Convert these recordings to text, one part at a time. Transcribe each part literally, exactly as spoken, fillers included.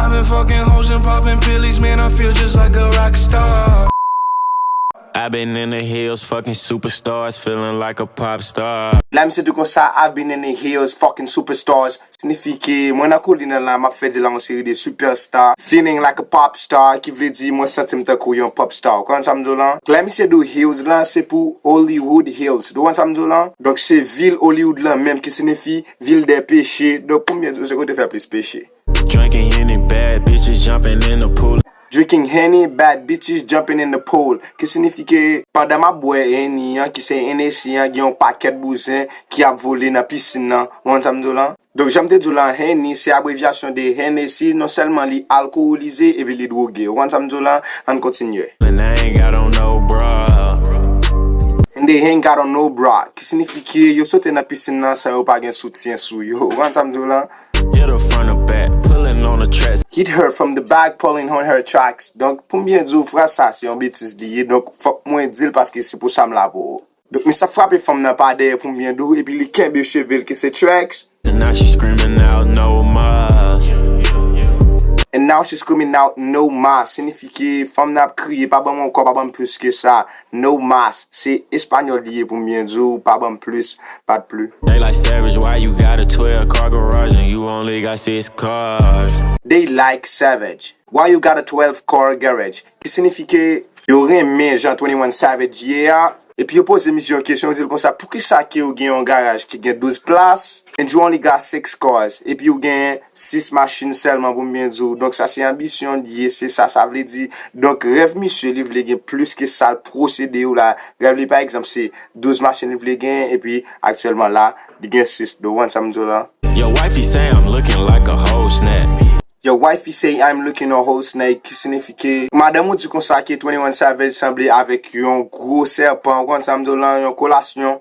I've been fucking hoes and popping pillies, man, I feel just like a rock star. I've been in the hills, fucking superstars, feeling like a pop star. La misye di konsa, I've been in the hills, fucking superstars. Siyifi ke mwen nan kolin nan la, m ap fè di la yon seri de superstar. Feeling like a pop star, ki vle di mwen santi m tankou yon pop star. Ou konprann sa m di w lan? Lè misye di w hills lan, se pou Hollywood Hills. Ou konprann sa m di w lan? Donk se vil Hollywood lan menm, ki siyifi ville des péchés. Donk pou m byen di w, se kote fè plis peche. Drinking Henny, bad bitches jumping in the pool. Drinking Henny, bad bitches jumping in the pool. Ki siyifi ke pandan m ap bwè Henny an, ki se Hennessy an, gen yon pakèt bouzen ki ap vole nan pisin nan. Ou konprann sa m di w lan? Donk, jan m te di w lan, Henny se abrevyasyon de Hennessy. Non sèlman li alkowolize, epi li dwoge. Ou konprann sa m di w lan? Ann kontinye. And I ain't got on no bra. And they ain't got on no bra. Ki siyifi ke yo sote nan pisin nan san yo pa gen soutyen sou yo. Ou konprann sa m di w lan? Hit her from the back, pulling on the tracks. Hit her from the back, pulling on her tracks. Donk, pou m byen di w, fraz sa, se yon betiz li ye. Donk, fòk mwen di l paske se pou sa m la pou ou. Donk, misye ap frape fanm nan pa dèyè pou m byen di w, epi li kenbe cheve l ki se tracks. And now she screaming out no mas. And now she screaming out no mas. Siyifi ke fanm nan ap kriye, pa ban m ankò, pa ban m plis ke sa. No mas. Se espanyòl li ye pou m byen di w, pa ban m plis, pas plus. They like Savage, why you got a twelve car garage and you only got six cars? They like Savage. Why you got a twelve car garage? Ki siyifi ke yo renmen jan twenty-one Savage ye a. Epi yo poze misye yon kesyon, yo di l konsa, poukisa ke ou gen yon garaj ki gen douz plas, and you only got six cars, epi ou gen sis machin sèlman pou m byen di w. Donk sa se anbisyon l ye, se sa sa vle di. Donk rèv misye, li vle gen plis ke sa l posede yo la. Rèv li pa egzanp se douz machin li vle gen, epi aktyèlman la, li gen sis. Donk ou konprann sa m di w lan? Your wifey say I'm looking like a whole snack. Your wifey say I'm looking a whole snake, ki siyifi ke madanm ou di konsa ke twenty-one Savage sanble avèk yon gwo sèpan, ou konprann sa m di w lan, yon kolasyon.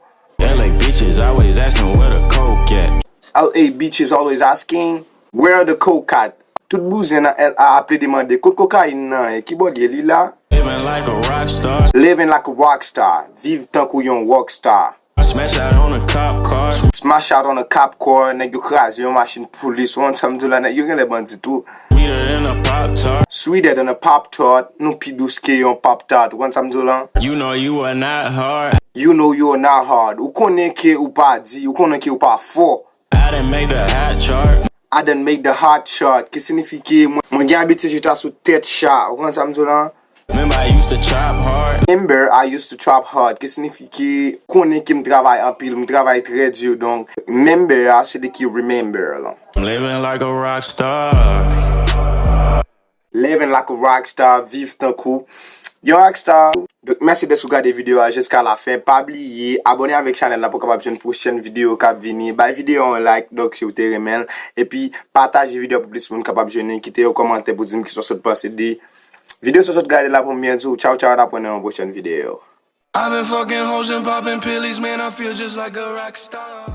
L A bitches always asking where the coke at. L A bitches always asking, where the coke at? Tout bouzen nan L A ap plede mande, kot kokayin nan ye, ki bò l ye, li la? Living like a rock star. Living like a rock star, viv tankou yon rock star. Smash out on a cop car. Smash out on a cop car, nèg yo kraze yon machin polis. Ou konprann sa m di w la, nèg yo genlè bandi tou. Sweeter than a pop tart. Sweeter than a pop tart, nou pi dous ke yon pop tart. Ou konprann sa m di w lan? You know you are not hard. You know you are not hard. Ou konnen ke ou pa di, ou konnen ke ou pa fò. I done make the hot chart. I done make the hot chart, ki siyifi ke mwen, mwen gen abitid chita sou tèt cha. Ou konprann sa m di w lan? Remember I used to chop hard. Remember I used to chop hard, ki siyifi ke konnen ke m travay anpil, m travay trè di. Donk remember a se li ki remember lan. I'm living like a rock star. Living like a rock star, viv tankou yon rock star. Donk mèsi dèske w gade videyo a jiska la fen. Pa bliye abòne avèk chanèl la pou w kapab jwenn pwochèn videyo k ap vini. Bay videyo a yon like, donk si w te renmen l. Epi pataje videyo a pou plis moun kapab jwenn li. Kite yon kòmantè pou di m kisa w sot panse de videyo sa w sot gade la pou m byen di w. Tchaw tchaw, n ap wè nan yon pwochèn videyo. I've been fucking hoes and popping pillies, man, I feel just like a rock star.